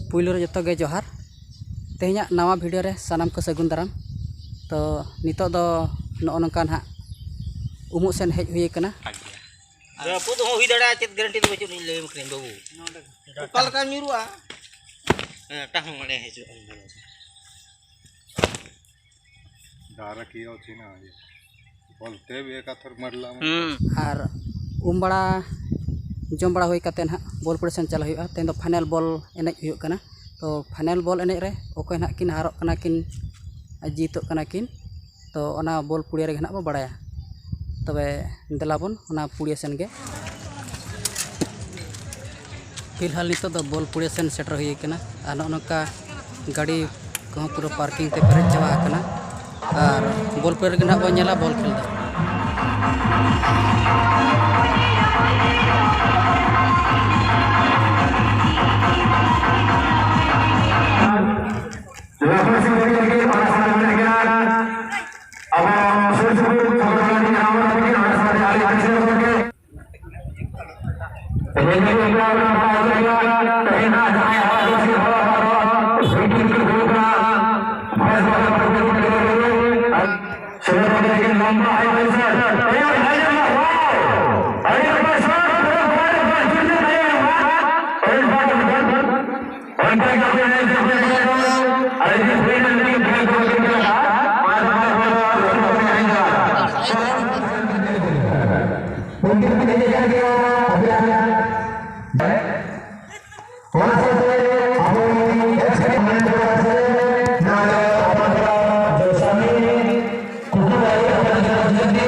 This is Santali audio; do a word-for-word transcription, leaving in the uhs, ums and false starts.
ᱯᱩᱭᱞᱩ ᱨᱮ ᱡᱚᱛᱚ ᱜᱮ ᱡᱚᱦᱟᱨ᱾ ᱛᱮᱦᱮᱧᱟᱜ ᱱᱟᱣᱟ ᱵᱷᱤᱰᱤᱭᱳ ᱨᱮ ᱥᱟᱱᱟᱢ ᱠᱚ ᱥᱟᱹᱜᱩᱱ ᱫᱟᱨᱟᱢ᱾ ᱛᱚ, ᱱᱤᱛᱚᱜ ᱫᱚ ᱱᱚᱜᱼᱚ ᱱᱚᱝᱠᱟ ᱱᱟᱦᱟᱜ ᱩᱢᱩᱜ ᱥᱮᱱ ᱦᱮᱡ ᱦᱩᱭ ᱟᱠᱟᱱᱟ᱾ ᱨᱟᱹᱯᱩᱫ ᱦᱚᱸ ᱦᱩᱭ ᱫᱟᱲᱮᱭᱟᱜᱼᱟ, ᱪᱮᱫ ᱜᱟᱨᱮᱱᱴᱤ ᱫᱚ ᱵᱟᱹᱪᱩᱜ, ᱤᱧ ᱞᱟᱹᱭᱟᱢ ᱠᱟᱹᱱᱟᱹᱧ ᱵᱟᱹᱵᱩ᱾ ᱚᱠᱟ ᱞᱮᱠᱟ ᱧᱩᱨᱩᱜᱼᱟ? ᱦᱮᱸ, ᱮᱴᱟᱜ ᱦᱚᱸ ᱢᱟᱱᱮ ᱦᱤᱡᱩᱜᱼᱟ᱾ ᱰᱟᱭᱨᱮᱠᱴ ᱤᱭᱟᱹ ᱦᱚᱪᱚᱭᱮᱱᱟ, ᱤᱭᱟᱹ᱾ ᱵᱚᱞᱛᱮ ᱵᱮ ᱮᱠᱟᱛᱷᱚᱨ ᱢᱟᱨᱞᱟ ᱢᱮ᱾ ᱦᱩᱸ᱾ ᱟᱨ ᱩᱢ ᱵᱟᱲᱟ, ᱡᱚᱢ ᱵᱟᱲᱟ ᱦᱩᱭ ᱠᱟᱛᱮ ᱱᱟᱦᱟᱜ ᱵᱚᱞ ᱯᱩᱲᱤ ᱥᱮᱱ ᱪᱟᱞᱟᱜ ᱦᱩᱭᱩᱜᱼᱟ᱾ ᱛᱮᱦᱮᱧ ᱫᱚ ᱯᱷᱟᱭᱱᱮᱞ ᱵᱚᱞ ᱮᱱᱮᱡ ᱦᱩᱭᱩᱜ ᱠᱟᱱᱟ᱾ ᱛᱚ, ᱯᱷᱟᱭᱱᱮᱞ ᱵᱚᱞ ᱮᱱᱮᱡ ᱨᱮ ᱚᱠᱚᱭ ᱱᱟᱦᱟᱜ ᱠᱤᱱ ᱦᱟᱨᱚᱜ ᱠᱟᱱᱟ ᱠᱤᱱ, ᱡᱤᱛᱚᱜ ᱠᱟᱱᱟ ᱠᱤᱱ, ᱛᱚ, ᱚᱱᱟ ᱵᱚᱞ ᱯᱩᱲᱤᱭᱟᱹ ᱨᱮᱜᱮ ᱱᱟᱦᱟᱜ ᱵᱚ ᱵᱟᱲᱟᱭᱟ᱾ ᱛᱚᱵᱮ ᱫᱮᱞᱟ ᱵᱚᱱ ᱚᱱᱟ ᱯᱩᱲᱤᱭᱟᱹ ᱥᱮᱱ ᱜᱮ᱾ ᱯᱷᱤᱞᱦᱟᱞ ᱱᱤᱛᱚᱜ ᱫᱚ ᱵᱚᱞ ᱯᱩᱲᱤᱭᱟᱹ ᱥᱮᱱ ᱥᱮᱴᱮᱨ ᱦᱩᱭ ᱠᱟᱱᱟ᱾ ᱟᱨ ᱱᱚᱜᱼᱚ ᱱᱚᱝᱠᱟ ᱜᱟᱹᱰᱤ ᱠᱚᱦᱚᱸ ᱯᱩᱨᱟᱹ ᱯᱟᱨᱠᱤᱝ ᱛᱮ ᱯᱮᱨᱮᱡ ᱪᱟᱵᱟ ᱟᱠᱟᱱᱟ᱾ ᱟᱨ ᱵᱚᱞ ᱯᱩᱲᱤᱭᱟᱹ ᱨᱮᱜᱮ ᱱᱟᱦᱟᱜ ᱵᱚᱱ ᱧᱮᱞᱟ ᱵᱚᱞ ᱠᱷᱮᱞ ᱫᱚ᱾ ᱞᱟᱯᱷᱟᱝ ᱥᱮᱫ ᱞᱟᱹᱜᱤᱫ ᱞᱟᱹᱜᱤᱫ ᱚᱱᱟ ᱥᱟᱶ ᱢᱮᱱᱟᱜ ᱜᱮᱭᱟ᱾ ᱟᱵᱚ ᱥᱩᱨ ᱥᱩᱯᱩᱨ ᱪᱚᱠᱨᱚᱵᱚᱨᱛᱤ ᱜᱨᱟᱢ ᱨᱮ ᱞᱟᱹᱜᱤᱫ ᱚᱱᱟ ᱥᱟᱶ ᱟᱞᱮ ᱟᱹᱰᱤ ᱥᱩᱨ ᱜᱚᱢᱠᱮ᱾ ᱛᱮᱦᱮᱧ ᱞᱟᱹᱜᱤᱫ ᱚᱱᱟ ᱥᱟᱶ ᱞᱟᱹᱜᱤᱫ ᱛᱮᱦᱮᱧ ᱦᱟᱸᱜ ᱡᱟᱦᱟᱸᱭ ᱦᱟᱨᱟ ᱫᱩᱥᱤ ᱦᱚᱲ ᱦᱚᱲ ᱦᱚᱲ ᱦᱩᱭ ᱠᱤᱱ ᱠᱤᱱ ᱦᱩᱭᱩᱜ ᱠᱟᱱᱟ᱾ ᱵᱷᱚᱭᱮᱥ ᱵᱟᱠᱷᱨᱟ ᱯᱨᱚᱵᱞᱮᱢ ᱠᱚ ᱞᱟᱹᱜᱤᱫ ᱥᱮᱞᱮᱫ ᱞᱟᱹᱜᱤᱫ ᱞᱟᱢᱵᱟ ᱦᱟᱭ ᱯᱨᱮᱥᱟᱨ ᱛᱮᱭᱟᱨ ᱦᱟᱭ ᱡᱟᱢᱟ ᱣᱟᱣ ᱟᱹᱰᱤ ᱱᱟᱯᱟᱭ ᱥᱚᱴ ᱯᱩᱨᱟᱹ ᱯᱩᱨᱟᱹ ᱯᱩᱨᱟᱹ ᱡᱩᱨ ᱡᱩᱨ ᱛᱮᱭᱟᱨ ᱦᱩᱭᱩᱜᱼᱟ᱾ ᱟᱹᱰᱤ ᱱᱟᱯᱟᱭ ᱥᱚᱴ ᱯᱩᱨᱟᱹ ᱯᱩᱨᱟᱹ ᱚᱱᱠᱟ ᱜᱮ ᱟᱯᱮ ᱮᱱᱮᱡ ᱡᱚᱝ ᱯᱮ ᱮᱱᱮᱡ ᱡᱚᱝ᱾ ᱟᱨ ᱡᱩᱫᱤ ᱦᱩᱭ ᱞᱮᱱ ᱠᱷᱟᱱ ᱠᱷᱮᱞ ᱠᱚ ᱵᱟᱹᱜᱤ ᱠᱟᱜᱼᱟ, ᱚᱱᱟ ᱫᱚ ᱟᱞᱮ ᱦᱚᱲ ᱫᱚ ᱟᱞᱚ ᱯᱮ ᱮᱱᱮᱡᱟ᱾ ᱩᱱᱠᱤᱱ ᱠᱤᱱ ᱮᱱᱮᱡ ᱠᱟᱱ ᱜᱮᱭᱟ, ᱟᱯᱮᱭᱟᱜ ᱚᱱᱟ ᱥᱟᱶᱛᱮ ᱟᱵᱚ ᱮᱠᱥᱯᱮᱨᱤᱢᱮᱱᱴ ᱠᱚ ᱟᱥᱮ ᱱᱚᱣᱟ ᱫᱚ ᱟᱯᱱᱟᱨ ᱡᱚᱥᱟᱢᱤ ᱠᱩᱠᱩ ᱵᱟᱭ ᱟᱯᱱᱟᱨ ᱡᱚᱥᱟᱢᱤ